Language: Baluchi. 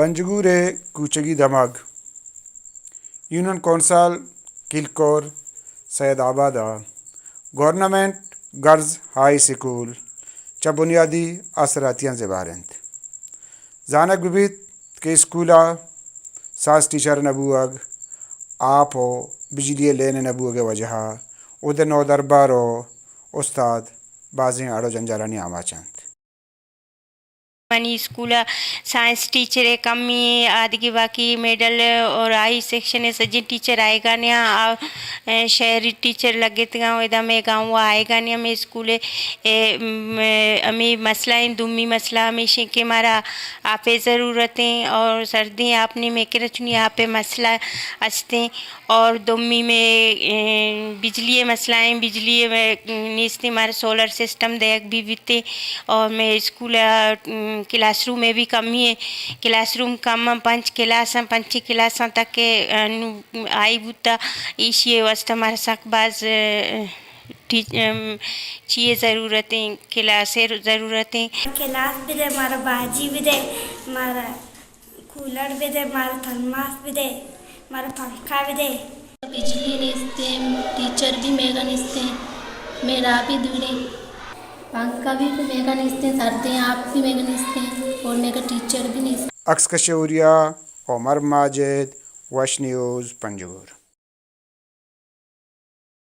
پنجگور ءِ کوچگی دمگ، یونین کونسل کلکور سید آباد ءَ گورنمنٹ گرلز ہائی سکول چہ بنیادی آسراتیاں زبہر انت۔ زانگ بہ بیت کہ اسکول ءَ سائنس ٹیچر نہ بوگ، آپ ءُ بجلی ءِ لین نہ بوگ ءِ وجہ ءَ اود ءِ نودربر ءُ استاد بازیں اڑ ءُ جنجالانی آماچ انت۔ منی اسکول ءَ سائنس ٹیچر ءِ کمی، آدگہ باقی مڈل اور ہائی سیکشن ءِ سجیں ٹیچر آئیگا نیاں، آ، اے، شہری ٹیچر لگتگاں، ادا مئے گاؤں ءَ آئیگا نیاں، مئے اسکول ءِ، اے، م-، ہمے مسئلہ ایں۔ دومی مسئلہ ہمیش ایں کہ مارا آپ ءِ ضرورت ایں اور سردیں آپ نے مئے کرا چونی آپ ءِ مسئلہ است ایں۔ اور دومی مئے، اے، بجلی ءِ مسئلہ ایں، بجلی ءِ مئے نیست ایں، مارا سولر سسٹم دئیگ بہ بیت ایں۔ اور مئے اسکول ءَ، ام، کلاس روم ءِ بھی کمی ایں، کلاس روم کم ایں، پنچ کلاس ایں، پنچیں کلاساں تک ءَ، ا، نوں آئی بوتا، ایشی ءِ واستہ مارا سک باز، ا، ٹیچ-، ام، چی ءِ ضرورت ایں، کلاس ءِ ضرورت ایں۔ کلاس بدے، مارا باجی بدے، مارا کولر بدے، مارا تھرماس بدے، مارا پنکھا بدے۔ بجلی نیست ایں، ٹیچر بھی میگا نیست ایں، میرا بھی دور ایں، پنکھا بھی میگا نیست ایں، سردیں آپ بھی میگا نیست ایں اور میگا ٹیچر بھی نیست۔ عکس کش اوریا، عمر ماجد، وش نیوز، پنجگور۔